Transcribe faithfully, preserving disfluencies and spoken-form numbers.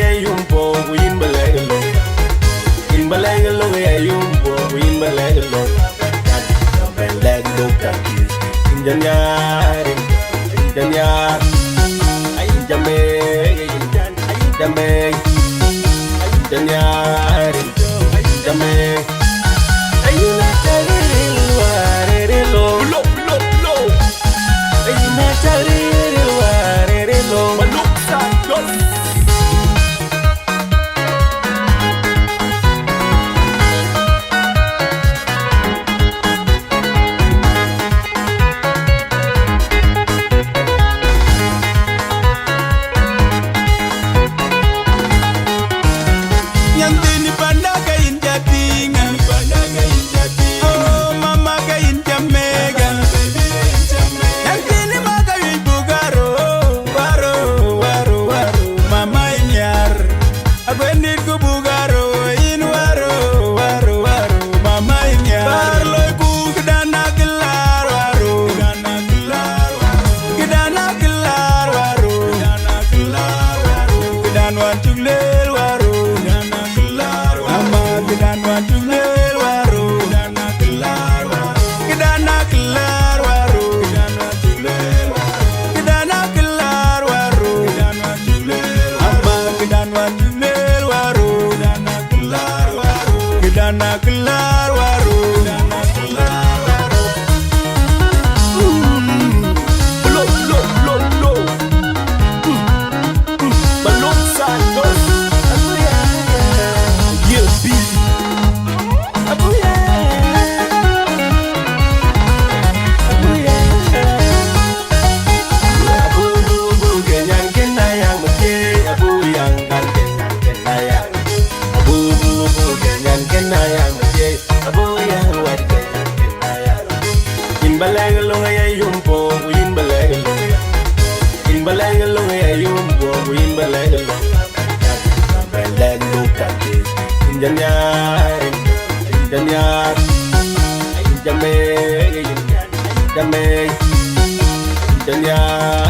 Yum po, ku yïn ba lɛ̈k ë lok. Yïn ba lɛ̈k ë lok, ya yum po, ku yïn ba lɛ̈k ë lok. Bɛn lɛ̈k lok tak. Yïn jɔ nhiaar, yïn jɔ nhiaar. Ayï jɔ mek, ayï jɔ mek. Ayï jɔ nhiaar, ayï jɔ mek. Ayï na tɛ̈ ril wäär ë ril lok. Lok, lok, lok. Ayï na tɛ̈ ril wäär ë ril lok. Maluk Santos. Nyan thïn panda ke yïn ca tïŋ, oh, mama ke yïn ca mek. Nyan thïn ma ke wïc buk aro, aro, aro, aro, mama yïn yar. Aguendït ku buk aro, yïn waro, waro, waro, mama yïn yar. Bar loi ku këdan akëlar waro. Këdan akëlar waro. Këdan wän cuk lël waro. Ama këdan wän cuk lël waro. Këdan akëlar waro. Këdan akëlar waro. Ama këdan wän cuk lël waro. Këdan akëlar waro. Blow, blow, blow, blow. Maluk Santos. Yeah, beat. Abu, bu, bu, bu, ke nyan ke na yang ma ke, abu yang kan ke nyan ke na yang. Abu, bu, bu, ke nyan ke na yang ma ke, abu yang wat ke nyan ke na yang. Yïn ba lɛ̈k ë lok, ya yum po, ku yïn ba lɛ̈k ë lok. Yïn ba lɛ̈k ë lok, ya yum po, ku yïn ba lɛ̈k ë lok. Bɛn lɛ̈k lok tak. Yïn jɔ nhiaar, yïn jɔ nhiaar. Yïn jɔ mek, yïn jɔ mek. Yïn jɔ nhiaar.